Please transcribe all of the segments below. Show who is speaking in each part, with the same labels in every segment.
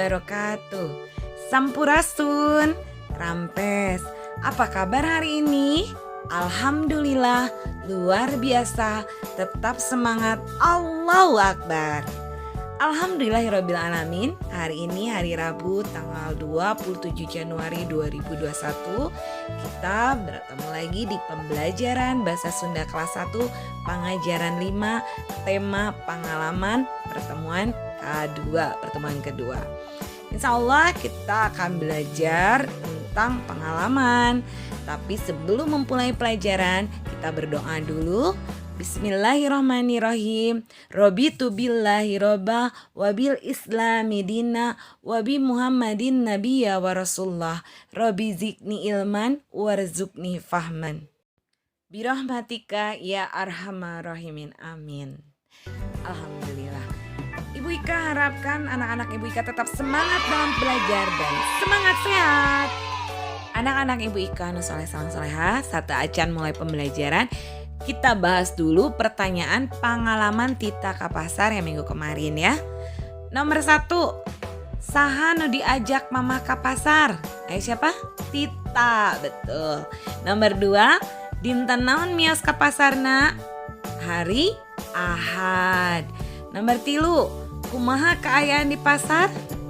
Speaker 1: Wabarakatuh. Sampurasun, Rampes. Apa kabar hari ini? Alhamdulillah, luar biasa. Tetap semangat. Allahu Akbar. Alhamdulillahirabbil alamin. Hari ini hari Rabu, tanggal 27 Januari 2021. Kita bertemu lagi di pembelajaran Bahasa Sunda kelas 1, pengajaran 5, tema pengalaman, pertemuan K2, pertemuan kedua. Insya Allah kita akan belajar tentang pengalaman. Tapi sebelum memulai pelajaran, kita berdoa dulu. Bismillahirrahmanirrahim. Raditu billahi robba wabil islami dina wabi Muhammadin nabiyya wa rasulullah. Robbi zidni ilman warzuqni fahman. Birahmatika ya arhamar rahimin. Amin. Alhamdulillah. Ibu Ika harapkan anak-anak Ibu Ika tetap semangat dalam belajar dan semangat sehat. Anak-anak Ibu Ika nu soleh sareng soleha, sateuacan mulai pembelajaran, kita bahas dulu pertanyaan pengalaman Tita ke pasar yang minggu kemarin ya. Nomor 1, saha nu diajak mama ke pasar? Ayo, siapa? Tita, betul. Nomor 2, dinten naon mios ke pasarna? Hari Ahad. Nomor 3, kumaha keayaan di pasar?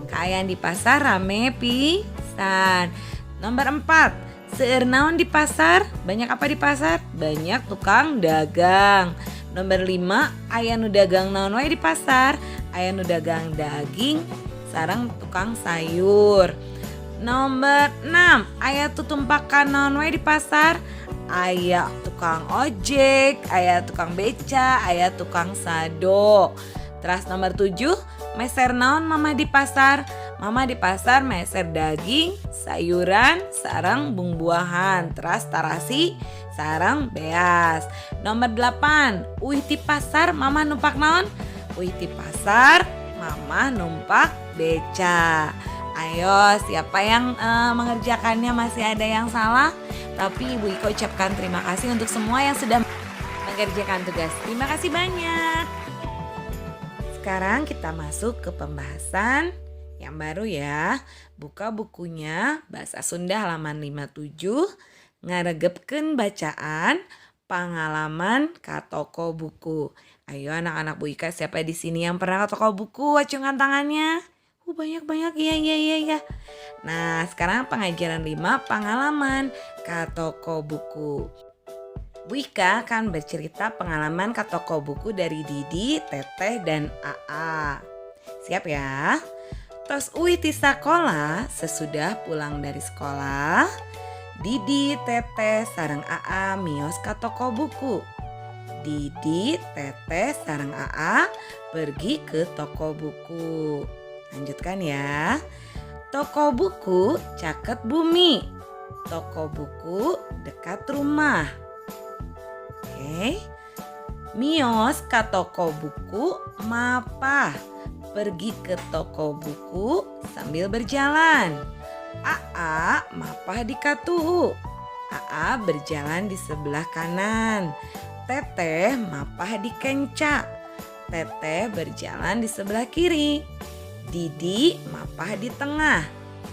Speaker 1: Keayaan di pasar rame pisan. Nomor 4, seueur naon di pasar? Banyak apa di pasar? Banyak tukang dagang. Nomor 5, aya nu dagang naon wae di pasar? Aya nu dagang daging sareng tukang sayur. Nomor 6, aya tutumpakan naon wae di pasar? Aya tukang ojek, aya tukang beca, aya tukang sado. Terus nomor 7, meser naon mama di pasar? Mama di pasar meser daging, sayuran, sareng buah-buahan, teras tarasi, sareng beas. Nomor 8, uih ti pasar mama numpak naon? Uih ti pasar mama numpak beca. Ayo, siapa yang mengerjakannya masih ada yang salah? Tapi Ibu Ika ucapkan terima kasih untuk semua yang sudah mengerjakan tugas. Terima kasih banyak. Sekarang kita masuk ke pembahasan yang baru ya. Buka bukunya Bahasa Sunda halaman 57, ngaregepkeun bacaan pengalaman ka toko buku. Ayo, anak-anak Bu Ika, siapa di sini yang pernah ke toko buku? Acungkan tangannya. Banyak-banyak, iya. Nah, sekarang pengajaran 5, pengalaman ka toko buku. Bu Ika akan bercerita pengalaman ke toko buku dari Didi, Teteh, dan AA. Siap ya? Tos uih ti sekolah, sesudah pulang dari sekolah, Didi, Teteh, sareng AA mios ke toko buku. Didi, Teteh, sareng AA pergi ke toko buku. Lanjutkan ya. Toko buku caket bumi. Toko buku dekat rumah. Oke. Mios ke toko buku mapah. Pergi ke toko buku sambil berjalan. AA mapah di katuhu. AA berjalan di sebelah kanan. Teteh mapah di kenca. Teteh berjalan di sebelah kiri. Didi mapah di tengah.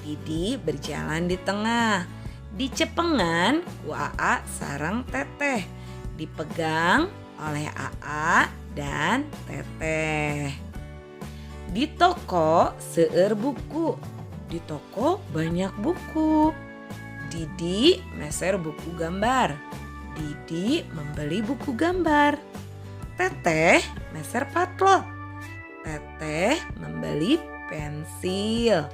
Speaker 1: Didi berjalan di tengah. Dicepengan ku AA sareng Teteh. Dipegang oleh AA dan Teteh. Di toko seueur buku. Di toko banyak buku. Didi meser buku gambar. Didi membeli buku gambar. Teteh meser potlot. Teteh membeli pensil.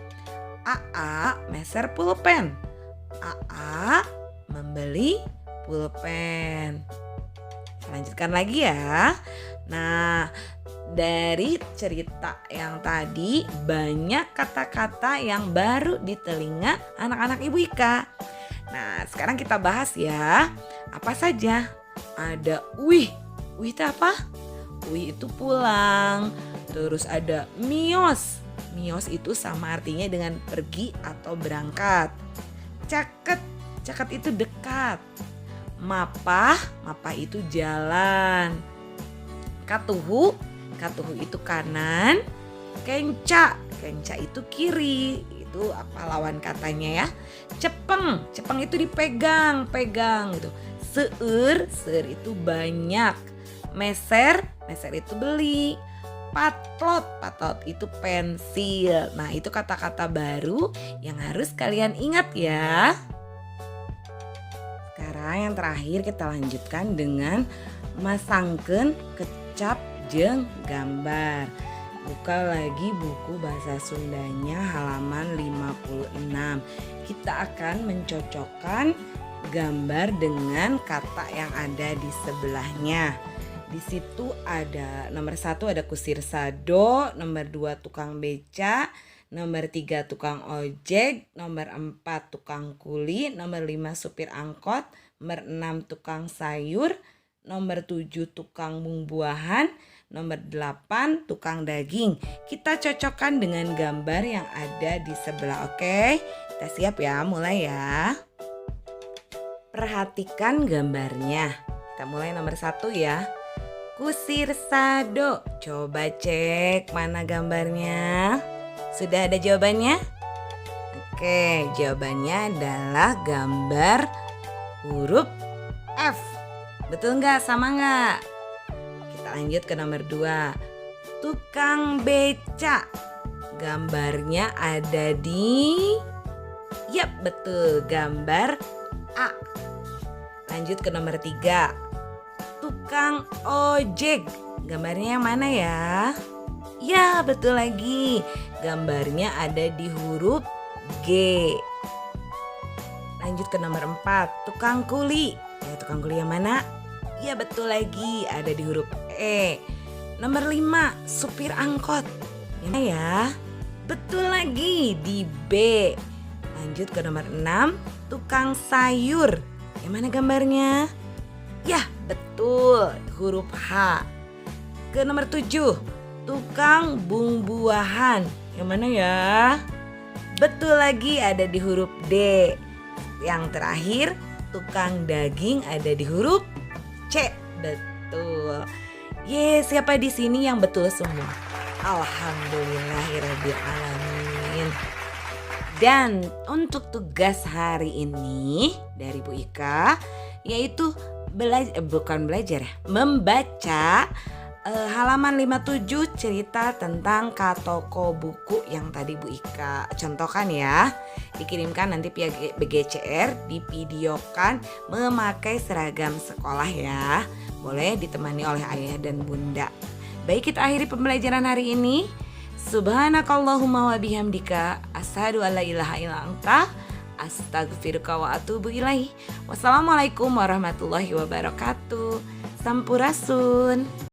Speaker 1: AA meser pulpen. AA membeli pulpen. Lanjutkan lagi ya. Nah, dari cerita yang tadi banyak kata-kata yang baru di telinga anak-anak Ibu Ika. Nah, sekarang kita bahas ya. Apa saja? Ada uih. Uih itu apa? Uih itu pulang. Terus ada mios. Mios itu sama artinya dengan pergi atau berangkat. Caket. Caket itu dekat. Mapah, mapah itu jalan. Katuhu, katuhu itu kanan. Kenca, Kenca itu kiri, itu apa lawan katanya ya. Cepeng, cepeng itu dipegang, pegang gitu. Seueur, seueur itu banyak. Meser, meser itu beli. Patlot, patlot itu pensil. Nah, itu kata-kata baru yang harus kalian ingat ya. Sekarang yang terakhir kita lanjutkan dengan masangkeun kecap jeung gambar. Buka lagi buku bahasa Sundanya halaman 56. Kita akan mencocokkan gambar dengan kata yang ada di sebelahnya. Di situ ada nomor 1 ada kusir sado, nomor 2 tukang beca, nomor 3 tukang ojek, nomor 4 tukang kuli, nomor 5 supir angkot, nomor 6 tukang sayur, nomor 7 tukang buah-buahan, nomor 8 tukang daging. Kita cocokkan dengan gambar yang ada di sebelah, oke? Kita siap ya, mulai ya. Perhatikan gambarnya. Kita mulai nomor 1 ya. Kusir sado. Coba cek mana gambarnya. Sudah ada jawabannya? Oke, jawabannya adalah gambar huruf F. Betul nggak? Sama nggak? Kita lanjut ke nomor 2. Tukang beca. Gambarnya ada di... Yap, betul. Gambar A. Lanjut ke nomor 3. Tukang ojek. Gambarnya yang mana ya? Ya, betul lagi. Gambarnya ada di huruf G. Lanjut ke nomor 4, tukang kuli. Ya, tukang kuli yang mana? Ya, betul lagi, ada di huruf E. Nomor 5, supir angkot. Yang mana ya? Betul lagi, di B. Lanjut ke nomor 6, tukang sayur. Yang mana gambarnya? Ya, betul, huruf H. Ke nomor 7, tukang buah-buahan. Yang mana ya? Betul lagi, ada di huruf D. Yang terakhir, tukang daging ada di huruf C. Betul. Ye, siapa di sini yang betul semua? Alhamdulillahirabbil alamin. Dan untuk tugas hari ini dari Bu Ika yaitu belajar, bukan belajar ya, membaca halaman 57 cerita tentang ka toko buku yang tadi Bu Ika contohkan ya. Dikirimkan nanti via BGCR, divideokan memakai seragam sekolah ya. Boleh ditemani oleh ayah dan bunda. Baik, kita akhiri pembelajaran hari ini. Subhanakallahumma wa bihamdika asyhadu alla ilaha illa anta astaghfiruka wa atubu ilaih. Wassalamualaikum warahmatullahi wabarakatuh. Sampurasun.